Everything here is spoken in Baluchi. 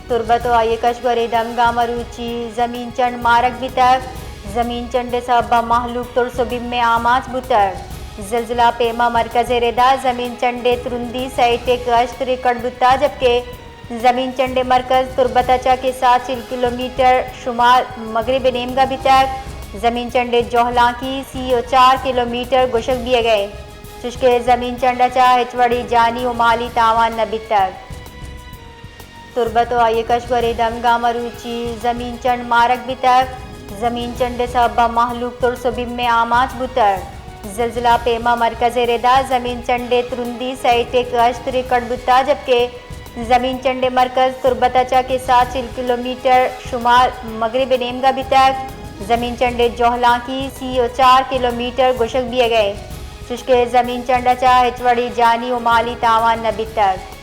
تربت ءُ آئی ءِ کشگورے دمگاں مروچی زمین چنڈ مارگ بیتگ۔ زمین چنڈ ءِ سبب ءَ مہلوک ترس ءُ بیم ءِ آماچ بوتگ۔ زلزلہ پیما مرکز ءِ ردا زمین چنڈ ءِ ترندی سئے ٹک ہشت ریکارڈ بوتگ، جبکہ زمین چنڈ ءِ مرکز تربت ءَ چہ کسا چل کلومیٹر شمال مغرب ءِ نیمگ ءَ بیتگ۔ زمین چنڈ ءِ جہلانکی سی ءُ چار کلومیٹر گوشگ بیگ ءَ انت، چوشکہ زمین چنڈ ءَ چہ ہچ وڑیں جانی ءُ مالی تاوان نہ بیتگ۔ تربت ءُ آئی ءِ کشگورے دمگاں مروچی زمین چنڈ مارگ بیتگ۔ زمین چنڈ ءِ سبب ءَ مہلوک ترس ءُ بیم ءِ آماچ بوتگ۔ زلزلہ پیما مرکز ءِ ردا زمین چنڈ ءِ ترندی سئے ٹک ہشت ریکارڈ بوتگ، جبکہ زمین چنڈ ءِ مرکز تربت ءَ چہ کسا چل کلومیٹر شمال مغرب ءِ نیمگ ءَ بیتگ۔ زمین چنڈ ءِ جہلانکی سی ءُ چار کلومیٹر گوشگ بیگ ءَ انت، چوشکہ زمین چنڈ ءَ چہ ہچ وڑیں جانی ءُ مالی تاوان نہ بیتگ۔